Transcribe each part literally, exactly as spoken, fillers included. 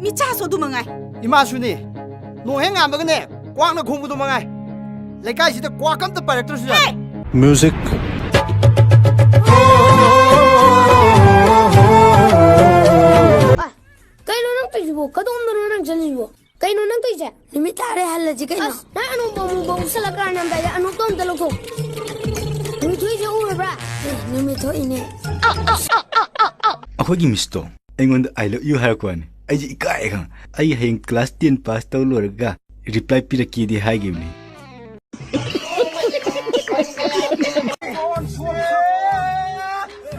ꯃꯤꯆꯥꯁꯨ ꯑꯗꯨ ꯃꯉꯥꯏ꯫ ꯏꯃꯥꯁꯨꯅꯤ꯫ ꯅꯣꯡ ꯍꯦꯛ ꯉꯥꯟꯕꯒꯅꯦ, ꯀ꯭ꯋꯥꯛꯅ ꯈꯣꯡꯕꯗꯣ ꯃꯉꯥꯏ꯫ ꯂꯩꯀꯥꯏꯁꯤꯗ ꯀ꯭ꯋꯥꯛ ꯑꯝꯇ ꯄꯥꯏꯔꯛꯇ꯭ꯔꯁꯨ ꯌꯥꯔꯦ꯫ Music. ꯀꯩꯅꯣ ꯅꯪ ꯇꯧꯔꯤꯁꯤꯕꯣ? ꯀꯗꯣꯝꯗꯅꯣ ꯅꯪ ꯆꯠꯂꯤꯁꯤꯕꯣ? ꯀꯩꯅꯣ ꯅꯪ ꯇꯧꯔꯤꯁꯦ? ꯅꯨꯃꯤꯠ ꯇꯥꯔꯦ, ꯍꯜꯂꯁꯤ ꯀꯩꯅꯣ꯫ ꯑꯁ, ꯅꯪ ꯑꯅꯣꯛ ꯑꯃꯨꯕ ꯎꯞꯁꯜꯂꯛꯀꯥꯟꯗ ꯑꯝꯗꯥꯏꯗ ꯑꯅꯣꯛꯇꯣ ꯑꯝꯇ ꯂꯧꯊꯣꯛ꯫ ꯅꯨꯃꯤꯠ ꯊꯣꯛꯏꯁꯦ ꯎꯔꯕ꯭ꯔꯥ? ꯑꯦ, ꯅꯨꯃꯤꯠ ꯊꯣꯛꯏꯅꯦ꯫ ꯑꯩꯈꯣꯏꯒꯤ ꯃꯤꯁꯇꯣ ꯑꯩꯉꯣꯟꯗ "I love you" ꯍꯥꯏꯔꯛꯄ ꯋꯥꯅꯤ꯫ ꯑꯩꯁꯦ ꯏꯀꯥꯏ ꯈꯪ꯫ ꯑꯩ ꯍꯌꯦꯡ ꯀ꯭ꯂꯥꯁ ꯇꯦꯟ ꯄꯥꯁ ꯇꯧ ꯂꯣꯏꯔꯒ ꯔꯤꯄ꯭ꯂꯥꯏ ꯄꯤꯔꯛꯀꯦꯗꯤ ꯍꯥꯏꯈꯤꯕꯅꯤ꯫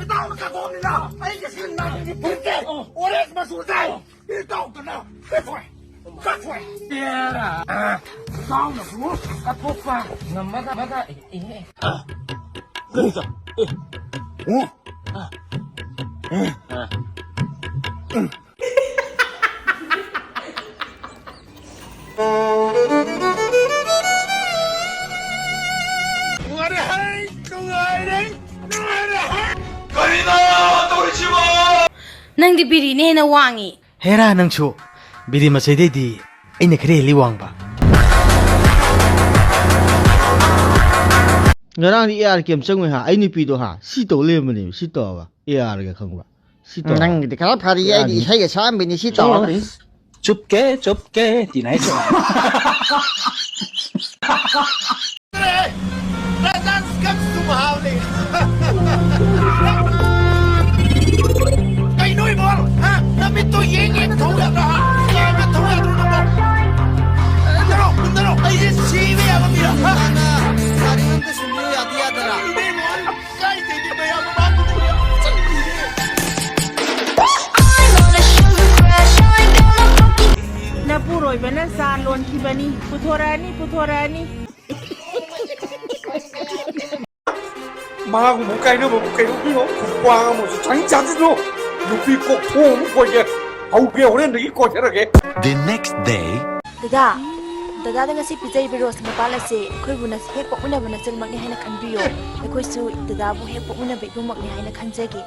ꯏꯇꯥꯎꯅ ꯀꯠꯊꯣꯛꯑꯃꯤꯅ ꯑꯩꯒꯤ ꯁꯤ ꯅꯥꯒꯤꯒꯤ ꯐꯨꯔꯤꯠꯁꯦ ꯑꯣꯔꯦꯟꯖ ꯃꯆꯨꯁꯦ ꯏꯇꯥꯎꯗꯅ ꯀꯠꯊꯣꯛꯑꯦ꯫ ꯀꯠꯊꯣꯛꯑꯦ꯫ ꯏꯇꯥꯎꯅꯁꯨ ꯀꯠꯊꯣꯛꯄ ꯉꯝꯃꯒ ꯃꯒ ꯏꯍꯦ꯫ ꯅꯪꯗꯤ ꯕꯤꯔꯤꯅ ꯍꯦꯟꯅ ꯋꯥꯡꯉꯤ꯫ ꯍꯦꯔꯥ ꯅꯪꯁꯨ, ꯕꯤꯔꯤ ꯃꯆꯩꯗꯩꯗꯤ ꯑꯩꯅ ꯈꯔ ꯍꯦꯜꯂꯤ ꯋꯥꯡꯕ꯫ ꯉꯔꯥꯡꯗꯤ ꯑꯦ ꯑꯥꯔ ꯀꯦꯝ ꯆꯪꯉꯣꯏ ꯍꯥ, ꯑꯩ ꯅꯨꯄꯤꯗꯣ ꯍꯥ ꯁꯤ ꯇꯧ ꯂꯩꯔꯝꯕꯅꯦꯕ꯫ ꯁꯤ ꯇꯧꯔꯕ ꯑꯦ ꯑꯥꯔꯒ ꯈꯪꯕ꯭ꯔꯥ? ꯁꯤ ꯇꯧꯔꯕ? ꯅꯪꯒꯤꯗꯤ ꯈꯔ ꯐꯔꯤ, ꯑꯩꯗꯤ ꯏꯁꯩꯒ ꯁꯛꯑꯝꯕꯤꯅꯤ ꯁꯤ ꯇꯧꯔꯕ꯫ ꯆꯨꯞꯀꯦ ꯆꯨꯞꯀꯦ ꯇꯤꯅꯥꯏ ꯆꯨꯞ꯫ ꯀꯩꯅꯣ ꯏꯕꯣ? ꯍꯥ? ꯅꯃꯤꯠꯇꯣ ꯌꯦꯡ ꯌꯦꯡ ꯊꯧ ꯌꯥꯗ꯭ꯔꯣ? ꯍꯥ? ꯌꯦꯡ ꯌꯦꯡ ꯊꯧ ꯌꯥꯗ꯭ꯔꯣ ꯅꯪꯕꯣ? ꯅꯔꯣ, ꯅꯔꯣ, ꯑꯩꯁꯦ ꯁꯤꯕ ꯌꯥꯕ ꯃꯤꯔꯣ? ꯍꯥ? ꯀꯥꯏꯗꯒꯤ ꯃꯌꯥꯝ ꯃꯃꯥꯡꯗꯨꯗ ꯌꯥꯝ ꯆꯪꯉꯤꯅꯦ꯫ ꯅꯄꯨꯔꯣꯏꯕꯅ ꯆꯥ ꯂꯣꯟꯈꯤꯕꯅꯤ꯫ ꯄꯨꯊꯣꯔꯛꯑꯅꯤ, ꯄꯨꯊꯣꯔꯛꯑꯅꯤ꯫ ꯃꯥꯒꯨꯝꯕ ꯀꯥꯏꯅꯕꯕꯨ ꯀꯩꯅꯣ? ꯈꯨꯄꯥ ꯑꯃꯁꯨ ꯆꯥꯅꯤꯡ ꯆꯥꯖꯅꯨ꯫ ꯅꯨꯄꯤ ꯀꯣꯛꯊꯣꯡ ꯑꯃ ꯀꯣꯏꯒꯦ꯫ ꯍꯧꯒꯦ, ꯍꯣꯔꯦꯟꯗꯒꯤ ꯀꯣꯏꯊꯔꯒꯦ꯫ The next day. ꯗꯗꯥ, ꯗꯗꯥꯗ ꯉꯁꯤ ꯄꯤꯖꯔꯤꯕ ꯔꯣꯁ ꯃꯄꯥꯟ ꯑꯁꯤ ꯑꯩꯈꯣꯏꯕꯨ ꯅ-, ꯍꯦꯛ ꯄꯣꯛꯃꯤꯟꯅꯕ ꯅꯆꯟꯃꯛꯅꯤ ꯍꯥꯏꯅ ꯈꯟꯕꯤꯌꯨ꯫ ꯑꯩꯈꯣꯏꯁꯨ ꯗꯗꯥꯕꯨ ꯍꯦꯛ ꯄꯣꯛꯃꯤꯟꯅꯕ ꯏꯕꯨꯡꯃꯛꯅꯤ ꯍꯥꯏꯅ ꯈꯟꯖꯒꯦ꯫